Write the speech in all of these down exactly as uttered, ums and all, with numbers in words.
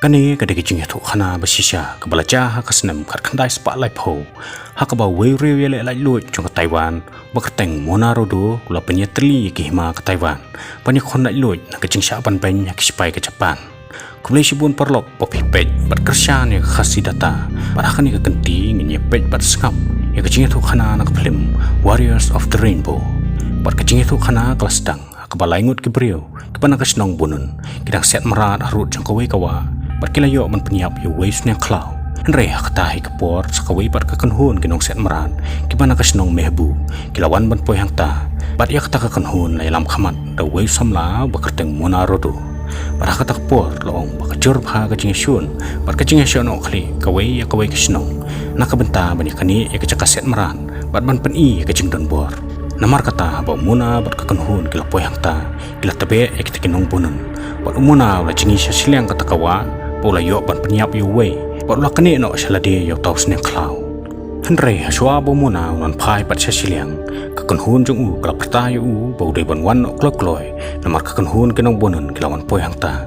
Kane ka dei ka jingïathuhkhana ba shisha kaba la jia ha ka snem khatkhyndai spah laiphew, ha kaba uwei u riew ïaleh laitluid jong ka Taiwan, ba kyrteng Munaro-do, u la pynïatylli ïa ki hima ka Taiwan ban ïakhun laitluid na ka jingshah banbeiñ ha ki shipai ka Japan. Khublei shibun paralok ba phi peit bad kyrshan ïa ka Khasi Data. Bad ha kane ka kynti ngin ïa peit bad sngap ïa ka jingïathuhkhana na ka phlim Warriors of the Rainbow. Bad ka jingïathuhkhana ka la sdang ha kaba lai ngut ki briew kiba na ka shnong Bunun ki dang siat mrad harud jong kawei ka wah, bad ki la ïoh ban pynïap ïa uwei u sniang khlaw. Hynrei ha kata hi ka por, sa kawei pat ka kynhun ki nongsiat mrad kiba na ka shnong Mehbu ki la wan ban poi hangta, bad ïa kata ka kynhun la ïalam khmat da uwei u samla ba kyrteng Munaro-do. Bad ha kata ka por la ong ba ka jur bha ka jingïashun bad ka jingïashah noh khlieh kawei ïa kawei ka shnong, na ka bynta ban ïaknieh ïa ka jaka siat mrad bad ban pyni ïa ka jingdonbor. Namar kata, haba u Muna bad ka kynhun ki la poi hangta, ki la tbeh ïa kita ki nong Bunun. Bad u Muna u la jngi sha shiliang kata ka wah, bad u la ïoh ban pynïap ïa uwei, bad u la knieh noh sha lade ïa uta u sniang khlaw. Hynrei hashwa ba u Muna un wan phai pat sha shiliang, ka kynhun jong u ka la pyrta ïa u ba u dei ban wan noh kloi kloi, namar ka kynhun ki nong Bunun ki la wan poi hangta.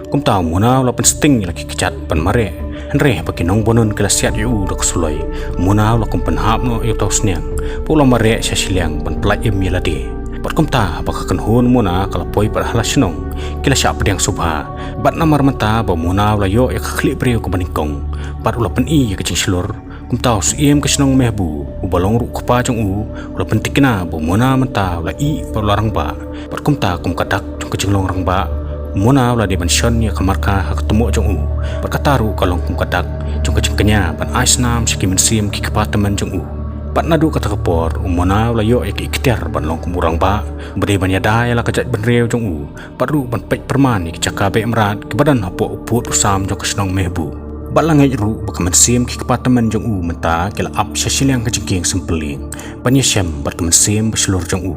Kumta u Muna u la pynsting ïa la ki kjat ban mareh. Hynrei haba ki nong Bunun ki la siat ïa u da ka suloi, u Muna u la kum pynhap noh ïa uta u sniang, bad u la mareh sha shiliang ban pyllait im ïa lade. Bad kumta haba ka kynhun u Muna ka la poi pat ha la shnong, ki la shah pdiang sngewbha. Bad namar mynta ba u Muna u la ïoh ïa ka khlieh briew kaba nyngkong, bad u la pyni ïa ka jingshlur, kumta u syiem ka shnong Mehbu, uba long ruh u kpa jong u, u la pynthikna ba u Muna mynta u la ïeh bad u la rangbah. Bad kumta kum ka dak jong ka jinglong rangbah, u Muna u la dei ban shon ïa ka marka ha ka tmoh jong u. Bad kata ruh ka long kum ka dak jong ka jingkñia ban ai snam sha ki mynsiem ki kpa tymmen jong u. Bad naduh kata ka por, u Muna u la ïoh ïa ka iktiar ban long kum u rangbah, uba dei ban ïada ïa la ka jaitbynriew jong u, bad ruh ban peit pyrman ïa ki jaka beh mrad kiba don hapoh u pud u sam jong ka shnong Mehbu. Bad la ngeit ruh ba ka mynsiem ki kpa tymmen jong u mynta ki la ap sha shiliang ka jingkieng symplieng ban ïashem bad ka mynsiem bashlur jong u.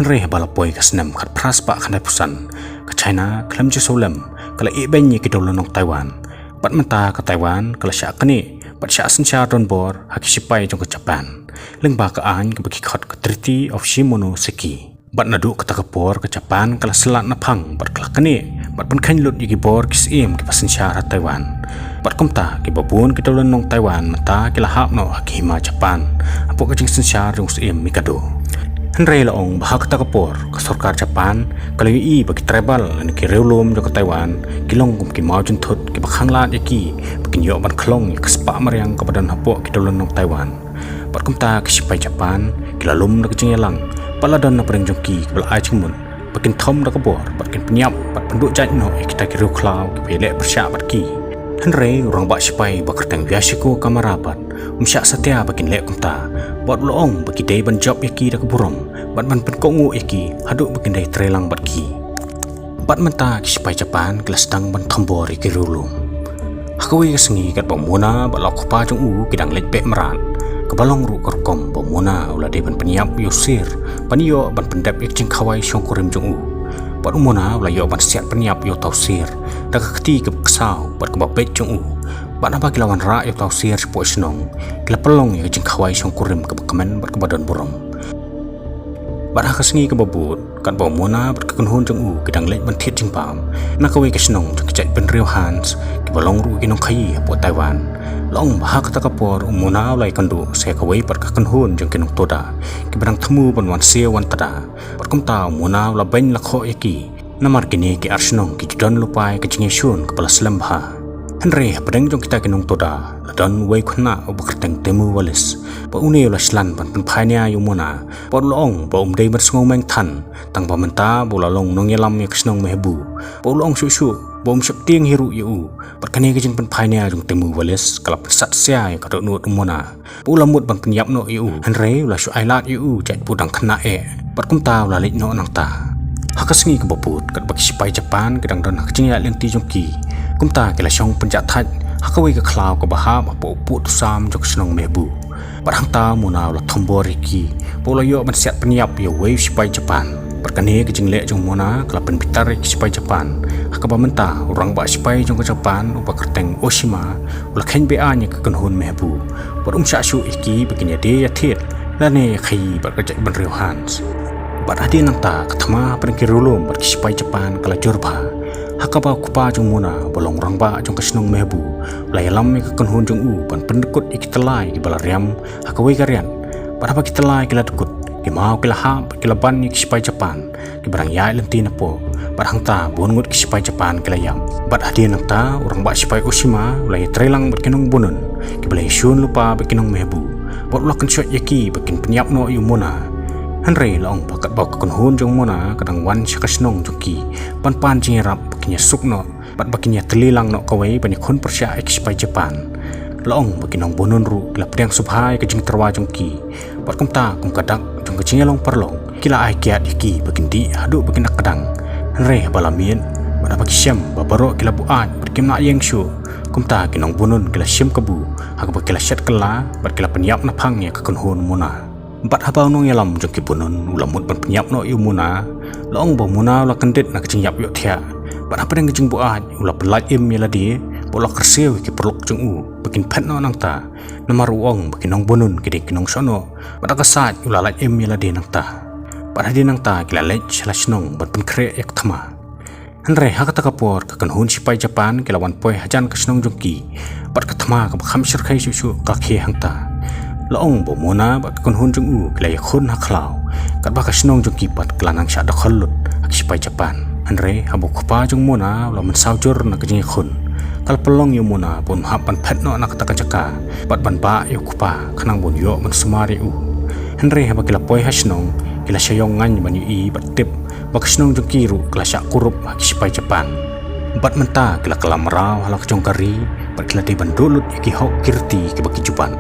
Hynrei haba la poi ka snem khatphra spah khyndaiphew san, ka China khlem ju sawlem, ka la ïehbeiñ ïa ki dewlynnong Taiwan. Bad mynta ka Taiwan ka la shah knieh bad shah synshar donbor ha ki shipai jong ka Japan, lyngba ka aiñ kaba ki khot ka Treaty of Shimonoseki. Bad naduh kata ka por ka Japan ka la syllat naphang bad ka la knieh bad pynkheiñ lut ïa ki bor ki syiem kiba synshar ha Taiwan. Bad kumta kiba bun ki dewlynnong Taiwan mynta ki la hap noh ha ki hima Japan, hapoh ka jingsynshar jong u syiem Mikado. Hynrei la ong ba ha kata ka por ka sorkar Japan ka la ïohi ba ki tribal lane ki riewlum jong ka Taiwan ki long kum ki maw jynthut kiba khanglad ïa ki ba kin ïoh ban khlong ïa ka spah mariang kaba don hapoh ki dewlynnong Taiwan. Bad kumta ki shipai Japan ki la lum da ka jingïalang, bad la don na pdeng jong ki kiba la ai jingmut ba kin thom da ka bor bad kin pynïap bad pynduh jait noh ïa kita ki riewkhlaw kiba ïaleh pyrshah bad ki. Hynrei u rangbah shipai ba kyrteng Yashiko Kamara pat um shah satia ba kin leh kumta, bad u la ong ba ki dei ban jop ïa ki da ka burom bad ban pynkohnguh ïa ki haduh ba kin dei treilang bad ki. Bad mynta ki shipai Japan ki la sdang ban thombor ïa ki riewlum. Ha kawei ka sngi katba u Muna bad la u kpa jong u ki dang leit beh mrad, kaba long ruh ka rukom ba u Muna u la dei ban pynïap ïa u sir ban ïoh ban pyndep ïa ka jingkhawai shongkurim jong u. Bad u Muna u la ïoh ban siat pynïap ïa uta u sir da ka kti kaba ksaw bad kaba beit jong u. Bad haba ki la wanrah ïa uta u sir shapoh shnong, ki la pynlong ïa ka jingkhawai shongkurim kaba kmen bad kaba don burom. Bad ha ka sngi kaba bud, katba u Muna bad ka kynhun jong u ki dang leit ban thied jingbam na kawei ka shnong jong ka jaitbynriew Hans, kiba long ruh ki nongkhaïi hapoh Taiwan, la ong ba ha kata ka por u Muna u la ïakynduh sa ïa kawei pat ka kynhun jong ki nongthoda kiba dang thmu ban wan siew wan tda. Bad kumta u Muna u la beiñ la khoh ïa ki. Namar kine ki ar shnong ki ju don lypa ïa ka jingïashun kaba la slem bha. Hynrei hapdeng jong kita ki nongthoda la don uwei u khynnah uba kyrteng Temu Wallace, ba une u la shlur ban pynphai nia ïa u Muna, bad u la ong ba um dei ban sngewmeng than, tang ba mynta ba u la long nongïalam ïa ka shnong Mehbu. Bad u la ong shuh shuh ba um sheptieng hi ruh ïa u. Bad kane ka jingpynphai nia jong Temu Wallace ka la pynsat sia ïa ka dohnud u Muna, ba u la mut ban pynïap noh ïa u, hynrei u la shu ailad ïa u jait ba u dang khynnah eh. Bad kumta u la leit noh nangta. Ha ka sngi kaba bud, katba ki shipai Japan ki dang don ha ka jingïaid lynti jong ki, kumta ki la shong pynjahthait ha kawei ka khlaw kaba hap hapoh u pud u sam jong ka shnong Mehbu. Bad hangta u Muna u la thombor ïa ki, bad u la ïoh ban siat pynïap ïa uwei u shipai Japan. Bad kane ka jingleh jong u Muna ka la pynbitar ïa ki shipai Japan, ha kaba mynta u rangbah shipai jong ka Japan uba kyrteng Oshima u la kheiñ be-aiñ ïa ka kynhun Mehbu, bad um shah shuh ïa ki ba kin ïadei ïathied lane ïakhaïi bad ka jaitbynriew Hans. Bad hadien nangta ka thma hapdeng ki riewlum bad ki shipai Japan ka la jur bha. Ha kaba u kpa jong Mona, ba long rangbah jong ka shnong Mehbu, u la ïalam ïa ka kynhun jong u ban pyndkut ïa ki tyllai kiba la riam ha kawei ka riat. Bad haba ki tyllai ki la dkut, ki maw ki la hap bad ki la ban ïa ki shipai Japan kiba dang ïaid lynti napoh. Bad hangta bun ngut ki shipai Japan ki la ïap. Bad hadien nangta, u rangbah shipai Oshima u la ïatreilang bad ki nongbun nun kiba la ïashun lypa bad ki nong Mehbu, bad u la kynshoit ïa ki ba kin pynïap noh ïa u Mona. Hynrei la ong ba katba ka kynhun jong Mona ka dang wan sha ka shnong jong ki ban pan jingïarap, ba kin ïasuk noh bad ba kin ïatreilang noh kawei ban ïakhun pyrshah ïa ki shipai Japan. La ong ba ki nongbun nun ruh ki la pdiang sngewbha ïa ka jingtyrwa jong ki. Bad kumta, kum ka dak jong ka jingïalong paralok, ki la ai kiad ïa ki ba kin dih haduh ba kin da kdang. Hynrei haba la miet, bad haba ki shem ba baroh ki la buaid bad kim lah ïeng shuh, kumta ki nongbun nun ki la shim kabu ha kaba ki la shet kylla bad ki la pynïap naphang ïa ka kynhun Mona. Bad haba u nongïalam jong ki bun nun u la mut ban pynïap noh ïa u Mona, la ong ba u Mona u la kyndit na ka jingïap ïohthiah. Bad hapdeng ka jingbuaid u la pynlait im ïa lade, bad u la kyrsiew ïa ki paralok jong u ba kin phet noh nangta. Namar u ong ba ki nongbun nun ki dei ki nongshah noh. Bad ha ka sait u la lait im ïa lade nangta. Bad hadien nangta ki la leit sha la shnong ban pynkhreh ïa ka thma. Hynrei ha kata ka por ka kynhun shipai Japan ki la wan poi hajan ka shnong jong ki bad ka thma kaba kham shyrkhei shuh shuh ka la khie hangta. La ong ba u Mona bad ka kynhun jong u ki la ïakhun ha khlaw, katba ka shnong jong ki pat ka la nang shah dkhot lut ha ki shipai Japan. Hynrei haba u kpa jong u Mona u la mynsaw jur na ka jingïakhun, ka la pynlong ïa u Mona ba un hap ban phet noh na kata ka jaka bad ban bah ïa u kpa khnang ba un ïoh ban sumar ïa u. Hynrei haba ki la poi ha shnong, ki la shah ïong ngaiñ ban ïohi bad tip ba ka shnong jong ki ruh ka la shah kurup ha ki shipai Japan. Bad mynta ki la kylla mraw ha la ka jong ka ri bad ki la dei ban duh lut ïa ki hok ki riti kiba ki ju bat.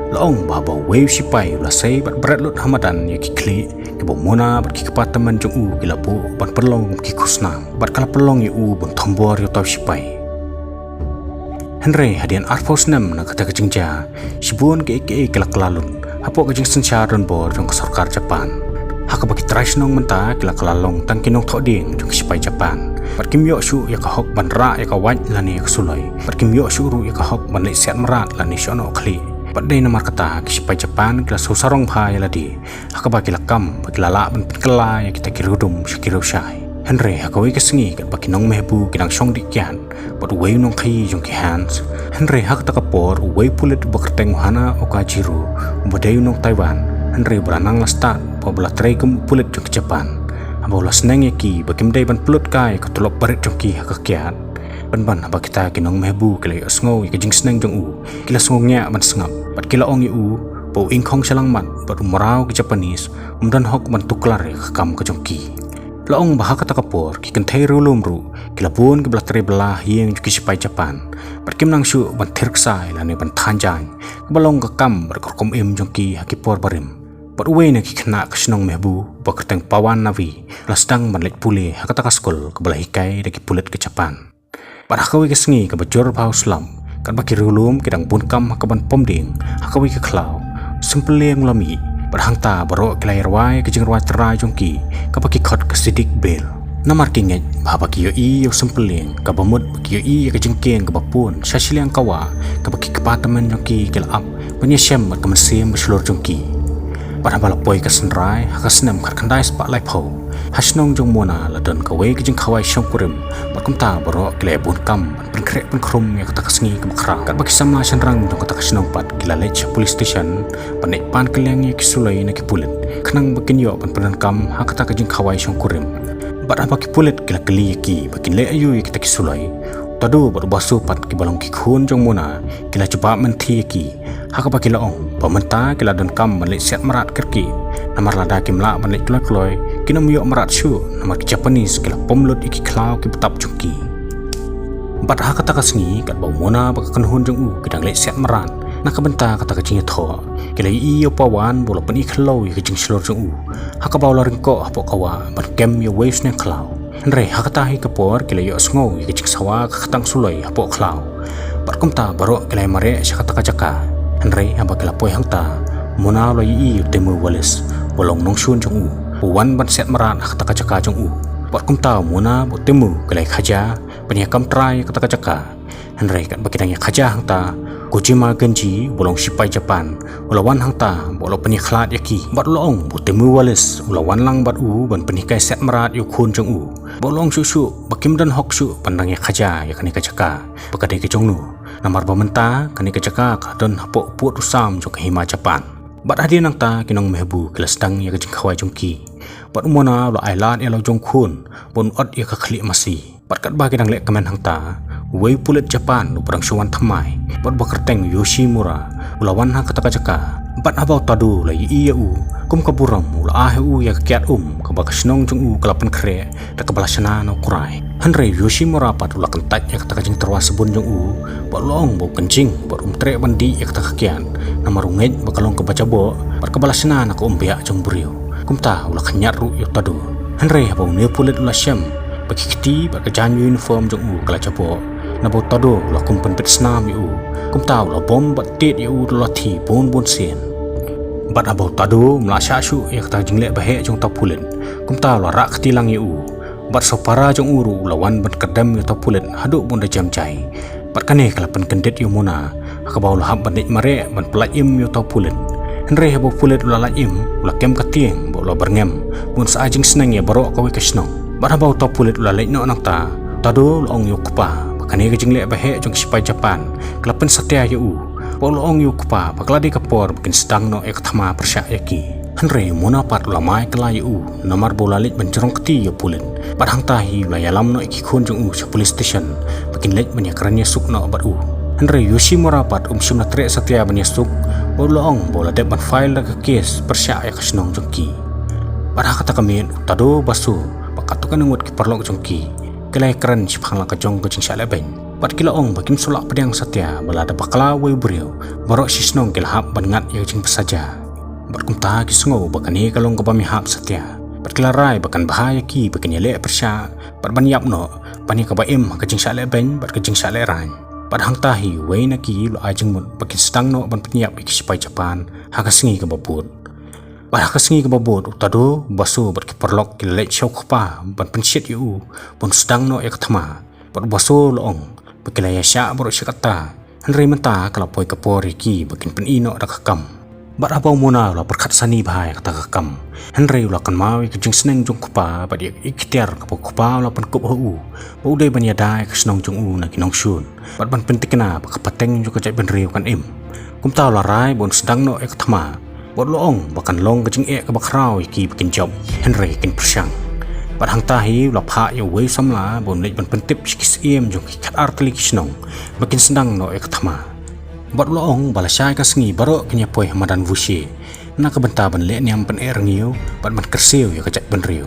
La ong ba haba uwei u shipai u la sei bad bret lut ha madan ïa ki khlieh kiba u Mona bad ki kpa tymmen jong u ki la buh ban pynlong ki khusnam, bad ka la pynlong ïa u ban thombor ïa uta u shipai. Hynrei hadien arphew snem na kata ka jingjia, shibun kiei kiei ki la kylla lut hapoh ka jingsynshar donbor jong ka sorkar Japan. Ha kaba ki trai shnong mynta ki la kylla long tang ki nongthoh dieng jong ki shipai Japan, bad kim ïoh shuh ïa ka hok ban rah ïa ka wait lane ïa ka suloi, bad kim ïoh shuh ruh ïa ka hok ban leit siat mrad lane shoh noh khlieh. Bad dei namar kata ki shipai Japan ki la sngewsarong bha ïa lade, ha kaba ki la kam ba ki la lah ban pynkylla ïa kita ki riewdum sha ki riewshai. Hynrei ha kawei ka sngi katba ki nong Mehbu ki dang shong dih kiad bad uwei u nongkhaïi jong ki Hans, hynrei ha kata ka por uwei u pulit uba kyrteng u Hana Okajiro, uba dei u nong Taiwan, hynrei uba la nang la stad bad uba la trei kum u pulit jong ki Japan, haba u la sneng ïa ki ba kim dei ban pynlut kai ïa ka tulop barit jong ki ha ka kiad. Pynban haba kita ki nong Mehbu ki la ïohsngew ïa ka jingsneng jong u, ki la sngew ngiah ban sngap bad ki la ong ïa u ba u ingkhong sha langmat bad u mraw ki Japanese um don hok ban tuklar ïa ka kam ka jong ki. La ong ba ha kata ka por ki kynthei riewlum ruh ki la bun kiba la trei bylla ha ïing jong ki shipai Japan, bad kim nang shuh ban thir ksai lane ban than jaiñ, kaba long ka kam bad ka rukom im jong ki ha ki por barim. Bad uwei na ki khynnah ka shnong Mehbu uba kyrteng Pawan Navi u la sdang ban leit pule ha kata ka skul kaba la hikai da ki pulit ka Japan. Bad ha kawei ka sngi kaba jur bha u slap, katba ki riewlum ki dang bun kam ha kaban pom dieng ha kawei ka khlaw, u Symple Lieng u la mih, bad hangta baroh ki la ïarwai ka jingrwai trai jong ki kaba ki khot ka Sidik Bel. Namar ki ngeit ba haba ki ïohi ïa u Symple Lieng, kaba mut ba ki ïohi ïa ka jingkieng kaba pun sha shiliang ka wah kaba ki kpa tymmen jong ki ki la ap ban ïashem bad ka mynsiem ba shlur jong ki. Bad haba la poi ka synrai ha ka snem khatkhyndai spah laiphew, ha shnong jong u Mona la don kawei ka jingkhawai shongkurim, bad kumta baroh ki la ïabun kam ban pynkhreh pynkhrum ïa kata ka sngi kaba khraw. Katba ki samla shynrang jong kata ka shnong pat ki la leit sha police station ban leit pan kylliang ïa ki suloi na ki pulit, khnang ba kin ïoh ban pyndonkam ha kata ka jingkhawai shongkurim. Bad haba ki pulit ki la kylli ïa ki ba kin leh aïu ïa kita ki suloi, u Tadu bad u Basu pat kiba long ki khun jong u Mona ki la jubab mynthi ïa ki, ha kaba ki la ong ba mynta ki la donkam ban leit siat mrad kyrkieh, namar lada kim lah ban leit kloi kloi, kin ym ïoh mrad shuh namar ki Japanese ki la pom lut ïa ki khlaw kiba tap jong ki. Bad ha kata ka sngi katba u Mona bad ka kynhun jong u ki dang leit siat mrad na ka bynta kata ka jingïathoh, ki la ïohi ïa u Pawan ba u la pyni khyllew ïa ka jingshlur jong u, ha kaba u la ryngkoh hapoh ka wah ban kem ïa uwei u sniang khlaw. Hynrei ha kata hi ka por ki la ïohsngew ïa ka jingsawa ka ktang suloi hapoh khlaw. Bad kumta baroh ki la ïamareh sha kata ka jaka. Hynrei haba ki la poi hangta, u Mona u la ïohi ïa u Temu Wallace, uba long nongshun jong u, ba u wan ban siat mrad ha kata ka jaka jong u. Bad kumta u Mona bad u Temu ki la ïakhaja ban ïakam trai ïa kata ka jaka. Hynrei katba ki dang ïakhaja hangta, Kojima Genji, uba long shipai Japan, u la wan hangta bad u la pynïakhlad ïa ki. Bad u la ong ba u Temuwalis u la wan lang bad u ban pynhikai set mrad ïa u khun jong u. Bad u la ong shuh shuh ba kim don hok shuh ban nang ïakhaja ïa kane ka jaka ba ka dei ka jong no. Namar ba mynta kane ka jaka ka don hapoh pud u sam jong ka hima Japan. Bad hadien nangta ki nong Mehbu ki la sdang ïa ka jingkhawai jong ki. Bad u Mona u la ailad ïa la u jong u khun ban ot ïa ka khlieh masi. Bad katba ki dang leh kmen hangta, uwei u pulit Japan uba dang shu wan thymmai bad uba kyrteng Yoshimura u la wan ha kata ka jaka. Bad haba u Tado u la ïohi ïa u kum ka burom, u la ai ha u ïa ka kiad um kaba ka shnong jong u ka la pynkhreh da kaba la shna na u krai. Hynrei u Yoshimura pat u la kyntait ïa kata ka jingtyrwa sbun jong u bad u la ong ba u kynjing bad um treh ban dih ïa kata ka kiad, namar u ngeit ba ka long kaba jaboh bad kaba la shna na ka umbiah jong u briew. Kumta u la khynñiat ruh ïa u Tado. Hynrei haba une u pulit u la shem ba ki kti bad ka jaiñ uniform jong u ka la jaboh, naba u Tado u la kum pynbit snam ïa u, kumta u la bom bad tied ïa u da u lathi bun bun sien. Bad haba u Tado um lah shah shuh ïa kata ka jingleh baheh jong uta u pulit, kumta u la rah kti lang ïa u. Bad u sawpara jong u ruh u la wan ban kyrdem ïa uta u pulit haduh ba un da jem jai. Bad kane ka la pynkyndit ïa u Mona ha kaba u la hap ban leit mareh ban pyllait im ïa uta u pulit. Hynrei haba u pulit u la lait im, u la kem ka tieng bad u la byrngem ban sa ai jingsneng ïa baroh kawei ka shnong. Bad haba uta u pulit u la leit noh nangta, u Tado u la ong ïa u kpa ba kane ka jingleh baheh jong ki shipai Japan ka la pynsatia ïa u. Bad u la ong ïa u kpa ba ka la dei ka por ba kin sdang noh ïa ka thma pyrshah ïa ki. Hynrei u Mona pat u la mai kylla ïa u, namar ba u la leit ban jrong kti ïa u pulit. Bad hangta hi u la ïalam noh ïa ki khun jong u sha police station ba kin leit ban ïakren ïasuk noh bad u. Hynrei u Yoshimura pat um shym la treh satia ban ïasuk bad u la ong ba u la dep ban file da ka case pyrshah ïa ka shnong jong ki. Bad ha kata ka miet u Tado, Baso bad katto katne ngut ki paralok jong ki ki la ïakren shaphang la ka jong ka jingshah lehbeiñ. Bad ki la ong ba kim shu lah pdiang satia ba lada bakla uwei u briew, baroh shi shnong ki la hap ban ngat ïa ka jingpynsaja. Bad kumta ki sngew ba kane ka long kaba mihap satia. Bad ki la rai ba kan bha ïa ki ba kin ïaleh pyrshah bad ban ïap noh ban ïa kaba im ha ka jingshah lehbeiñ bad ka jingshah lehraiñ. Bad hangta hi uwei na ki u la ai jingmut ba kin sdang noh ban pynïap ïa ki shipai Japan ha ka sngi kaba bud. Bad ha ka sngi kaba bud u Tado, Baso bad ki paralok ki la leit sha u kpa ban pynshit ïa u ban sdang noh ïa ka thma. Bad u Baso u la ong ba ki la ïashah baroh shi katta, hynrei mynta ka la poi ka por ïa ki ba kin pyni noh da ka kam. Bad haba u Mona u la pyrkhat sani bha ïa kata ka kam, hynrei u la kynmaw ïa ka jingsneng jong u kpa bad ïa ka iktiar kaba u kpa u la pynkup ha u ba u dei ban ïada ïa ka shnong jong u na ki nongshun bad ban pyntikna ba ka pateng jong ka jaitbynriew kan im. Kumta u la rai ba un sdang noh ïa ka thma bad u la ong ba kan long ka jingeh kaba khraw ïa ki ba kin jop, hynrei kin pyrshang. Bad hangta hi u la phah ïa uwei u samla ba un leit ban pyntip sha ki syiem jong ki khatar tylli ki shnong ba kin sdang noh ïa ka thma. Bad u la ong ba lashai ka sngi baroh kin ïa poi ha madan Wuxi na ka bynta ban leh niam pyneh rngiew bad ban kyrsiew ïa ka jaitbynriew.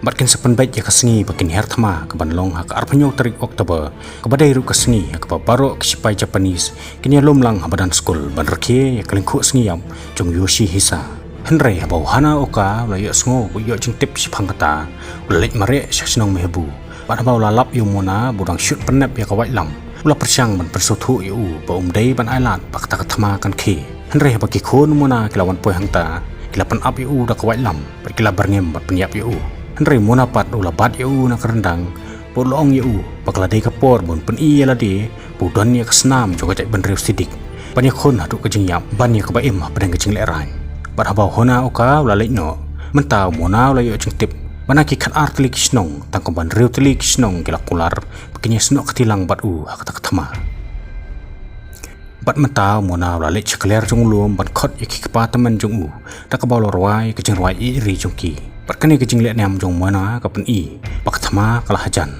Bad kin sa pynbeit ïa ka sngi ba kin her thma kaban long ha ka arphew hynñiew tarik October, kaba dei ruh ka sngi ha kaba baroh ki shipai Japanese kin ïalum lang ha madan skul ban rakhe ïa ka lyngkhuh sngi ïap jong u Yoshihisa. Hynrei haba u Hanaoka u la ïohsngew ba u ïoh jingtip shaphang kata, u la leit mareh sha shnong Mehbu. Bad haba u la lap ïa u Mona ba u dang shut pynnep ïa ka waitlam, u la pyrshang ban pynsngewthuh ïa u ba um dei ban ailad ba kata ka thma kan khie. Hynrei haba ki khun u Mona ki la wan poi hangta, ki la pynap ïa u da ka waitlam bad ki la byrngem ban pynïap ïa u. Hynrei u Mona pat u la bat ïa u na ka ryndang bad u la ong ïa u ba ka la dei ka por ban pyni ïa lade ba u don ïa ka snam jong ka jaitbynriew sidik ban ïakhun haduh ka jingïap ban ïa kaba im hapdeng ka jinglehraiñ. Bad haba u Hanaoka u la leit noh, mynta u Mona u la ïoh jingtip ba na ki khatar tylli ki shnong tang kumba hynriew tylli ki shnong ki la kular ba kin ïasnoh kti lang bad u ha kata ka thma. Bad mynta u Mona u la leit sha ka liar jong u lum ban khot ïa ki kpa tymmen jong u da kaba u la rwai ïa ka jingrwai ïeit ri jong ki. Bad kane ka jingleh niam jong u Mona ka pyni ba ka thma ka la hajan.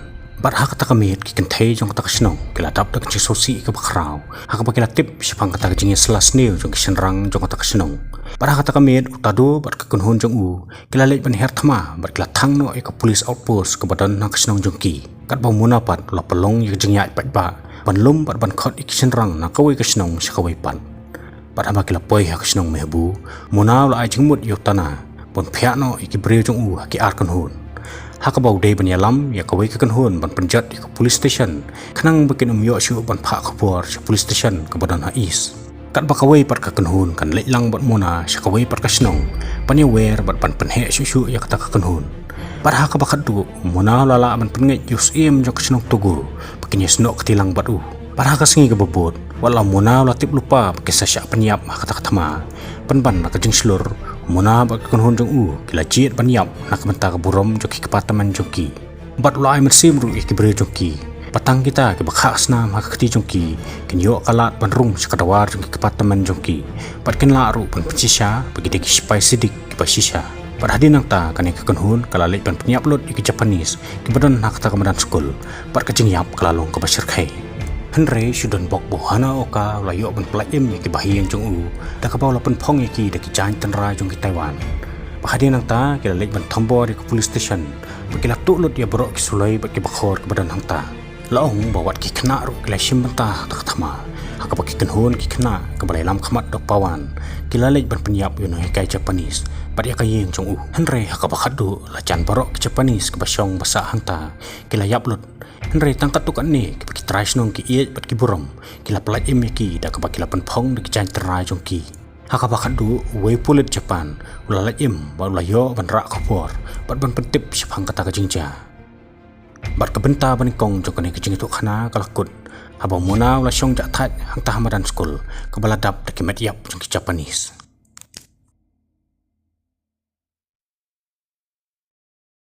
Bad ha kata ka miet ki kynthei jong kata ka shnong ki la dap da ka jingsngewsih kaba khraw ha kaba ki la tip shaphang kata ka jingïasylla sniew jong ki shynrang jong kata ka shnong. Bad ha kata ka miet u Tado bad ka kynhun jong u ki la leit ban her thma bad ki la thang noh ïa ka police outpost kaba don ha ka shnong jong ki. Katba u Mona pat u la pynlong ïa ka jingïaid paidbah ban lum bad ban khot ïa ki shynrang na kawei ka shnong sha kawei pat. Bad haba ki la poi ha ka shnong Mehbu, u Mona u la ai jingmut ïa u Tana ban phiah noh ïa ki briew jong u ha ki ar kynhun, ha kaba u dei ban ïalam ïa kawei ka kynhun ban pynjot ïa ka police station, khnang ba kin ym ïoh shuh ban phah khubor sha police station kaba don ha East. Katba kawei pat ka kynhun kan leit lang bad u Mona sha kawei pat ka shnong ban ïawer bad ban pynheh shuh shuh ïa kata ka kynhun. Bad ha kaba khatduh u Mona u la lah ban pynngeit ïa u syiem jong ka shnong Togo ba kin ïasnoh kti lang bad u. Bad ha ka sngi kaba bud Wat la u Mona u la tip lypa ba ki sa shah pynïap ha kata ka thma, pynban na ka jingshlur, u Mona bad ka kynhun jong u ki la jied ban ïap na ka bynta ka burom jong ki kpa tymmen jong ki. Bad u la ai mynsiem ruh ïa ki briew jong ki ba tang kita kiba khah snam ha ka kti jong ki kin ïoh ka lad ban rung sha ka dwar jong ki kpa tymmen jong ki, bad kin lah ruh ban pynshisha ba ki dei ki sipai sidik kiba shisha. Bad hadien nangta kane ka kynhun ka la leit ban pynïap lut ïa ki Japanese kiba don ha kata ka madan skul, bad ka jingïap ka la long kaba shyrkhei. Hynrei shu don bok ba u Hanaoka u la ïoh ban pyllait im ïa ki bahaïing jong u da kaba u la pynphong ïa ki da ki jaiñ tynrai jong ki Taiwan. Bad hadien nangta ki la leit ban thombor ïa ka police station, bad ki la tuh lut ïa baroh ki suloi bad ki bakhor kiba don hangta. La ong ba wat ki khynnah ruh ki la shim bynta ha kata ka thma, ha kaba ki kynhun ki khynnah kaba la ïalam khmat da u Pawan ki la leit ban pynïap ïa u nonghikai Japanese bad ïa ka ïing jong u. Hynrei ha kaba khatduh la jan baroh ki Japanese kiba shong ba sah hangta ki la ïap lut. Hynrei tang katto katne kiba ki trai shnong ki ïeit bad ki burom ki la pyllait im ïa ki da kaba ki la pynphong da ki jaiñ tynrai jong ki. Ha kaba khatduh uwei u pulit Japan u la lait im bad u la ïoh ban rah khubor bad ban pyntip shaphang kata ka jingjia. Bad ka bynta banyngkong jong kane ka jingïathuhkhana ka la kut haba u Mona u la shong jah thait hangta ha madan skul kaba la dap da ki met ïap jong ki Japanese.